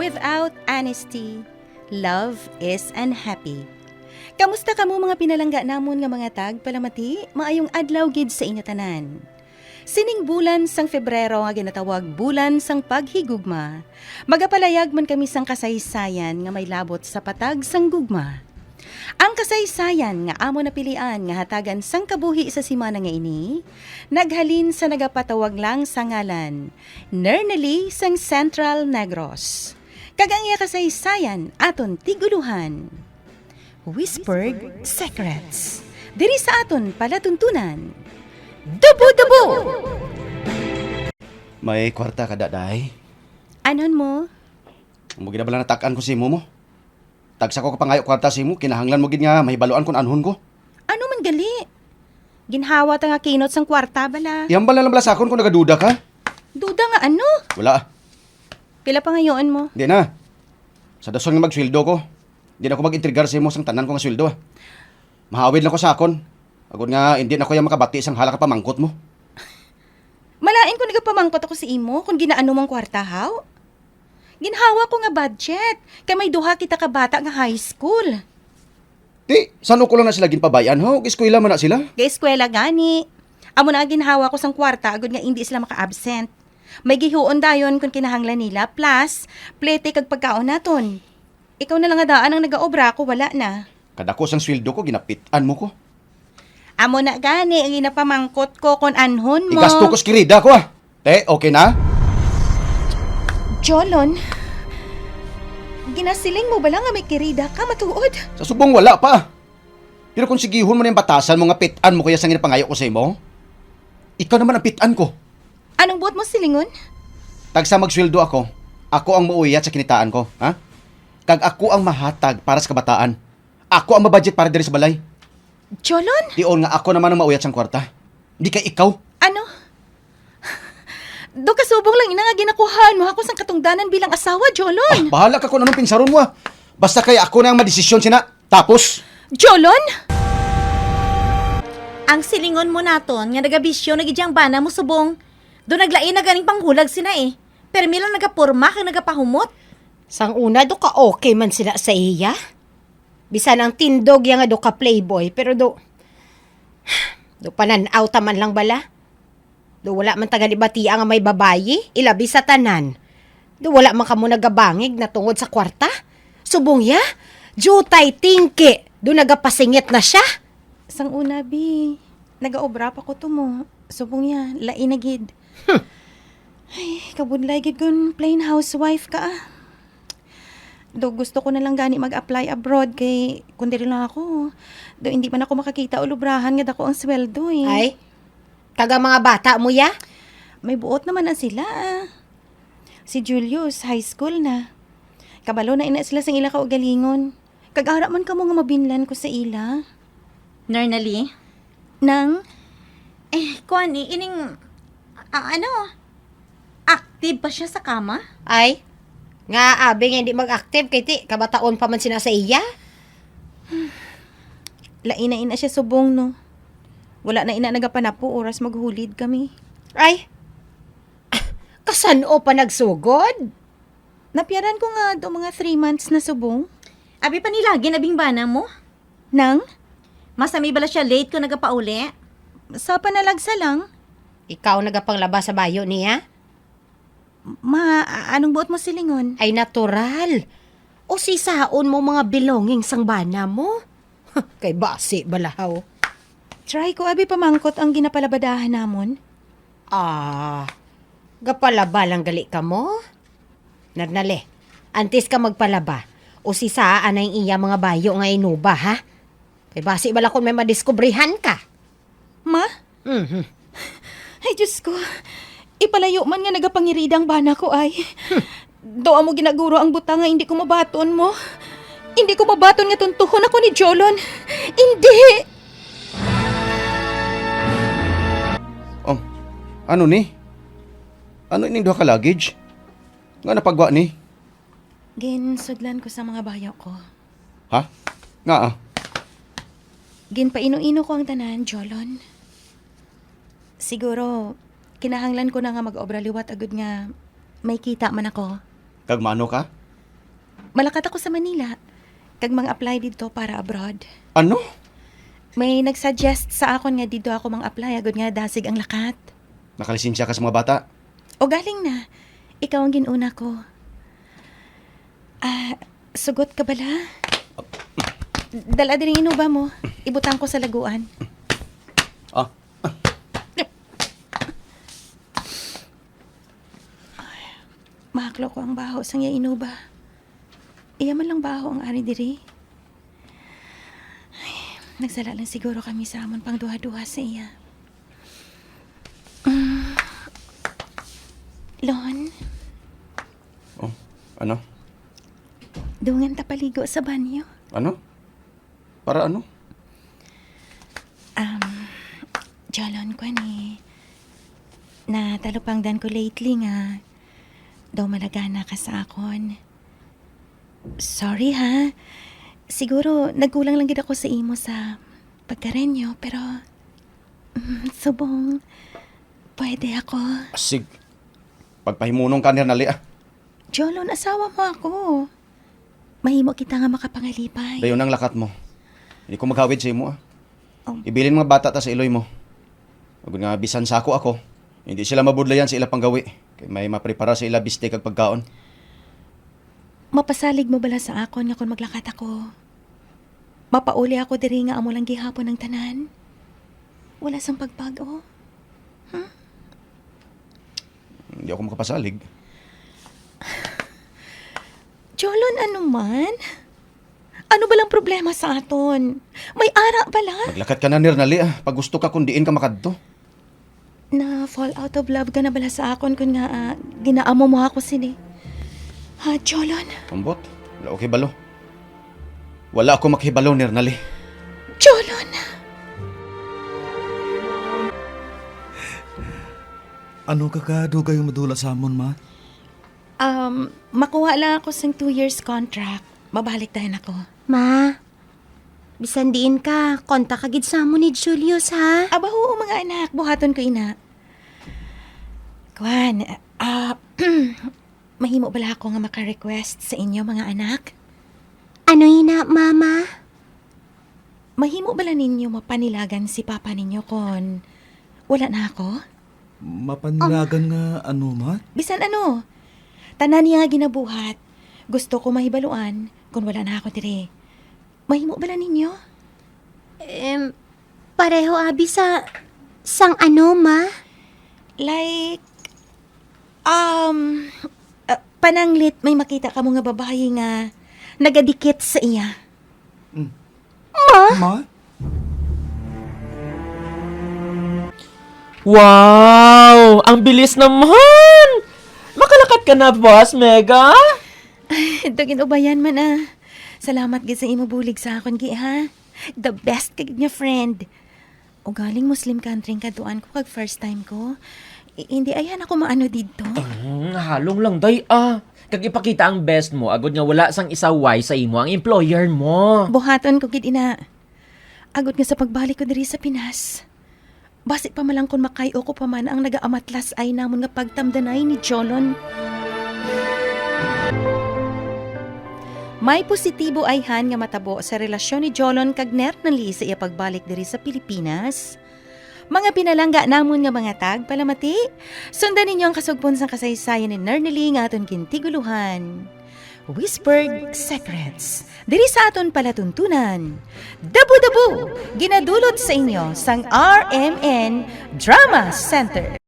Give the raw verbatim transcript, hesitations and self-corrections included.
Without honesty, love is unhappy. Kamusta kamo, mga pinalangga namon nga mga tagpalamati? Maayong adlaw gid sa inyo tanan. Sining bulan sang Febrero nga ginatawag bulan sang paghigugma, magapalayag man kami sang kasaysayan nga may labot sa patag sang gugma. Ang kasaysayan nga amo napilian nga hatagan sang kabuhi sa semana nga ini, naghalin sa nagapatawag lang sa ngalan, Nernalie sang Central Negros. Kag ang iya kasaysayan aton tig-ulohan. Whispered Secrets. Diri sa aton palatuntunan. Dubo-dubo! May kwarta ka, Daday? Anhon mo? Amo gid na bala natak-an ko sa imo mo. Tagsa ko ka pangayo kwarta sa imo, kinahanglan mo gid nga mahibaluan kon anhon ko. Ano man gali? Ginhawa ta nga kinot sang kwarta bala. Ihambal na lang bala sa akon kung nagaduda ka. Duda nga ano? Wala. Pila pangayuon mo? Di na. Sa dason nga magsweldo ko, di na ko mag-entregar sa imo sang tanan ko nga sweldo, ah. Mahawid lang ko sa akon. Agod nga, hindi na ko yang makabati sang hala ka pamangkot mo. Malain kung nagapamangkot ako sa imo kung ginaano mong kwarta, haw? Ginhawa ko nga budget, kay may duha kita ka bata nga high school. Ti, san-o ko lang na sila ginpabay-an, ha? Ug eskwela man na sila. Ga-eskwela gani. Amo na ang ginhawa ko sang kwarta agod nga indi sila maka-absent. May gihuon dayon kung kinahanglan nila, plus plete kag pagkaon naton. Ikaw na lang nga daan ang nagaobra, ako wala na. Kadako sang sweldo ko, ginapit-an mo ko. Amo na gani ang ginapamangkot ko kon anhon mo. Igasto ko sa kirida ko, ah. Te, okay na? Jolon, ginasiling mo bala nga may kirida ka, matuod? Sa subong wala pa. Pero kung sigihon mo na yung batasan mo nga pit-an mo kaya sang ginapangayo ko sa imo, ikaw naman ang pit-an ko. Anong buot mo silingon? Tagsa magsweldo ako, ako ang mauyat sa kinitaan ko, ha? Kag ako ang mahatag para sa kabataan. Ako ang mabudget para diri sa balay. Jolon? Tion nga ako naman ang mauyat sang kwarta. Di kay ikaw. Ano? Do kasubong lang ina nga ginakuhaan mo ako sang katungdanan bilang asawa, Jolon. Ah, bahala ka kung anong pinsaron mo, ah. Basta kay ako na ang madesisyon sina. Tapos? Jolon? Ang silingon mo naton nga nagabisyo na gid ang bana mo subong. Do naglain na ganing panghulag sina eh. Permi lang nagaporma kag nagapahumot. Sang una, do ka okay man sila sa iya. Bisan ang tindog iya nga do ka playboy, pero do, do panan-aw ta man lang bala. Do wala man ta gali batia nga may babayi, ilabi sa tanan. Do wala man kamo nagabangig na tungod sa kwarta. Subong ya, jutay tingki, do nagapasingit na siya. Sang una, bi, nagaobra pa ko to mo. Subong ya, lain na gid. Hmm. Ay, kabudlay gid kun plain housewife ka, ah. Do gusto ko na lang gani mag-apply abroad kay kung diri lang ako, do hindi man ako makakita o lubrahan nga dako ang sweldo, eh. Ay, kag ang mga bata mo, ya? May buot naman na sila, ah. Si Julius, high school na. Kabalo na ina sila sang ila kaugalingon. Kag ara man kamo nga mabinlan ko sa ila. Nernally? Nang? Eh, kuan, i-, ining, a-, ano? Active pa siya sa kama? Ay, nga abi nga hindi mag-active kay ti, kabataon pa man sina sa iya. Lain na ina siya subong, no? Wala na ina nagapanapo oras maghulid kami. Ay, kasan-o pa nagsugod? Napiaran ko nga do mga three months na subong. Abi pa ni lagi na bing bana mo? Nang? Masami bala siya late ko nagapauli? Sa panalagsa lang. Ikaw nagapanglaba sa bayo niya? Ma, a-, anong buot mo silingon? Ay, natural. Usisaon mo mga belongings sang bana mo. Kay basi balahaw. Try ko abi pamangkot ang ginapalabadahan namon. Ah, gapalaba lang gali kamo? Narnale, antes ka magpalaba, usisa anay iya mga bayo nga inuba, ha? Kay basi bala kon may madiskubrihan ka. Ma? Mhm. Ay, Diyos ko. Ipalayo man nga nagapangirida ang bana ko, ay. Hmm. Do amo ginaguro ang butang nga hindi ko mabaton mo. Hindi ko mabaton nga tuntuhon ako ni Jolon. Hindi! Oh, ano ni? Ano ining duha ka luggage? Nga napagwa ni? Ginsudlan ko sa mga bayo ko. Ha? Nga, ah? Ginpaino-ino ko ang tanan, Jolon. Siguro, kinahanglan ko na nga mag-obra liwat agud nga may kita man ako. Kag maano ka? Malakat ako sa Manila, kag mang-apply didto para abroad. Ano? May nag-suggest sa akon nga didto ako mang-apply agod nga dasig ang lakat. Nakalisensya ka sa mga bata? O galing na. Ikaw ang gin-una ko. Ah, sugot ka bala? Dala diri ang inuba mo. Ibutang ko sa laguan. Ah. Ay, mahaklaw ko ang baho sang iya inuba. Iya man lang baho ang ari diri. Ay, nagsala lang siguro kami sa amon pangduha-duha sa iya. Mm. Lon, Oh, ano? Dungan ta paligo sa banyo. Ano? Para ano? Um, Jolon, ko ni, natalupangdan ko lately nga daw malagana ka sa akon. Sorry, ha. Siguro nagkulang lang gid ako sa imo sa pagkarenyo, pero, mm, subong, pwede ako. Sig, pagpahimunong ka, Nernali, ah. Jolon, asawa mo ako. Mahimo kita nga makapangalipay. Dayon ang lakat mo. Hindi ko maghawid sa imo, ah. Oh. Ibilin mga bata ta sa iloy mo. Agud nga bisan sa ako ako, hindi sila mabudlayan sa ila panggawi. Kay may maprepara sa ila biste kag pagkaon. Mapasalig mo bala sa akon nga kon maglakat ako, mapauli ako diri nga amo lang gihapon ang tanan? Wala sang pagbag-o? Hmm? Hindi ako makapasalig. Jolon, ano man? Ano ba lang problema sa aton? May ara bala? Maglakat ka na, Nernali, ah. Pag gusto ka kung diin ka makadto. Na fall out of love ka na bala sa akon kun nga, ah, ginaamo mo ako sini? Ha, Jolon? Ambot, wala ko kahibalo. Wala ako makahibalo, Nernali. Jolon! Ano ka kadugay madula sa amon, Ma? Um, makuha lang ako sing two years contract. Mabalik dayon ako. Ma, bisan diin ka, kontak ka gid sa amon ni Julius, ha? Aba, oo, mga anak, buhaton ko ina. Kuan, ah, mahimo bala ako nga maka-request sa inyo, mga anak? Ano ina, Mama? Mahimo bala ninyo mapanilagan si papa ninyo kon wala na ako? Mapanilagan nga ano, Ma? Bisan ano. Tanan niya nga ginabuhat, gusto ko mahibaluan kon wala na ako diri. Mahimo bala ninyo? Em, pareho abi sa sang ano, Ma? Like, um, ah, pananglit may makita kamo nga babayi nga nagadikit sa iya. Mm. Ma? Ma? Wow! Ang bilis naman! Makalakat ka na, Boss Mega? Ay, daw gin-ubayan man, ah. Salamat gid sa imo bulig sa akon, Gi, ha? The best ka gid nga friend. Ugaling Muslim country ang kaduan ko kag first time ko. I-, hindi ayhan ako maano didto. Mm, halong lang, day, ah. Kag ipakita ang best mo, agod nga wala sang isaway sa imo ang employer mo. Buhaton ko gid ina. Agod nga sa pagbalik ko diri sa Pinas, basi pa man lang kon makay-o ko pa man ang nagaamatlas-ay namon nga pagtamdanay ni Jolon. May positibo ayhan nga matabo sa relasyon ni Jolon kag Nernali sa iya pagbalik diri sa Pilipinas. Mga pinalangga namon nga mga tagpalamati, sundan ninyo ang kasugpon sang kasaysayan ni Nernali nga aton gintigulohan. Whispered Secrets. Diri sa aton palatuntunan, Dabu-Dabu, ginadulot sa inyo sang R M N Drama Center.